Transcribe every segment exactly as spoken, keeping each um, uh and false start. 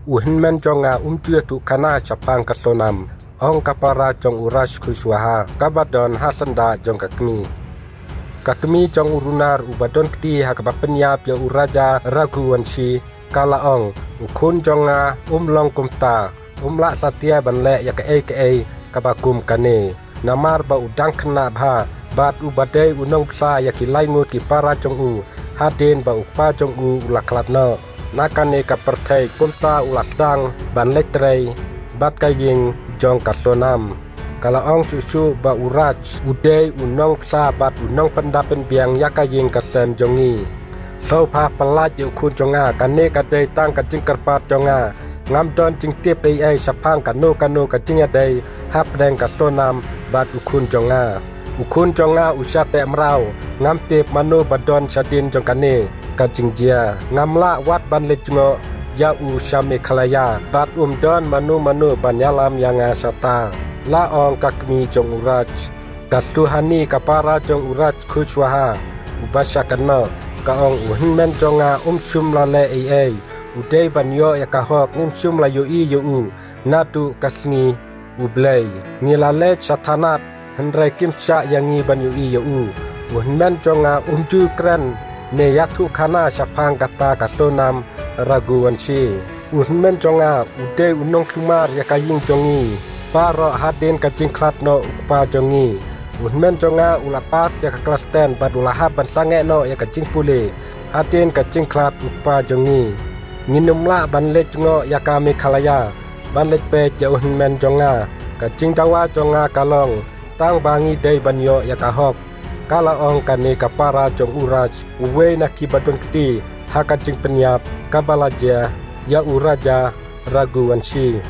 U hynmen jong nga um ju ïathuh khana shaphang ka Sonam, ong ka para jong u Raj Kushwaha, kaba don ha syndah jong ka kmie. Ka kmie jong u Runar uba don kti ha kaba pynïap ïa u Raja Raghuvanshi, ka la ong, u khun jong nga um long kumta, um lah satia ban leh ïa kaei kaei kaba kum kane. Namar ba u dang khynnah bha, bad uba dei u nongbsa ïa ki lai ngut ki para jong u, hadien ba u kpa jong u u la khlad noh. Na kane ka pyrthei kumta u la sdang ban leit trei bad ka ïing jong ka Sonam. Ka la ong shuh shuh ba u Raj u dei u nongbsa bad u nongpynda pynbiang ïa ka ïing ka sem jong ngi. Sngewbha pyllait ïa u khun jong nga, kane ka dei tang ka jingkyrpad jong nga. Ngam don jingtip ei ei shaphang kano kano ka jingïadei hapdeng ka Sonam bad u khun jong nga. U khun jong nga u shah teh mraw, ngam tip mano ba don shadien jong kane ka jingjia. Ngam lah wat ban leit jngoh ïa u sha Meghalaya, bad um don mano mano ban ïalam ïa nga shata, la ong ka kmie jong u Raj. Ka Suhani, ka para jong u Raj Kushwaha, uba shah kynnoh, ka ong, u hynmen jong nga um shym la leh ei ei. U dei ban ïoh ïa ka hok, ngim shym la ïohi ïa u naduh ka sngi U Blei. Ngi la leit sha thanat, hynrei kim shah ïa ngi ban ïohi ïa u. U hynmen jong nga um ju kren ne ïathuh khana shaphang kata ka Sonam Raghuvanshi. U hynmen jong nga u dei u nongsumar ïa ka ïing jong ngi baroh hadien ka jingkhlad noh u kpa jong ngi. U hynmen jong nga u la pass ïa ka klas ten bad u la hap ban sangeh noh ïa ka jingpule hadien ka jingkhlad u kpa jong ngi. Ngin ym lah ban leit jngoh ïa ka Meghalaya ban leit peit ïa u hynmen jong nga. Ka jingdawa jong nga ka long tang ba ngi dei ban ïoh ïa ka hok, ka la ong kane ka para jong u Raj, uwei na kiba don kti ha ka jingpynïap kaba la jia ïa u Raja Raghuvanshi.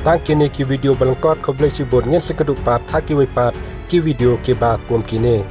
Tang kine ki video ba lyngkot, khublei shibun, ngin sa ïakynduh pat ha kiwei pat ki video kiba kum kine.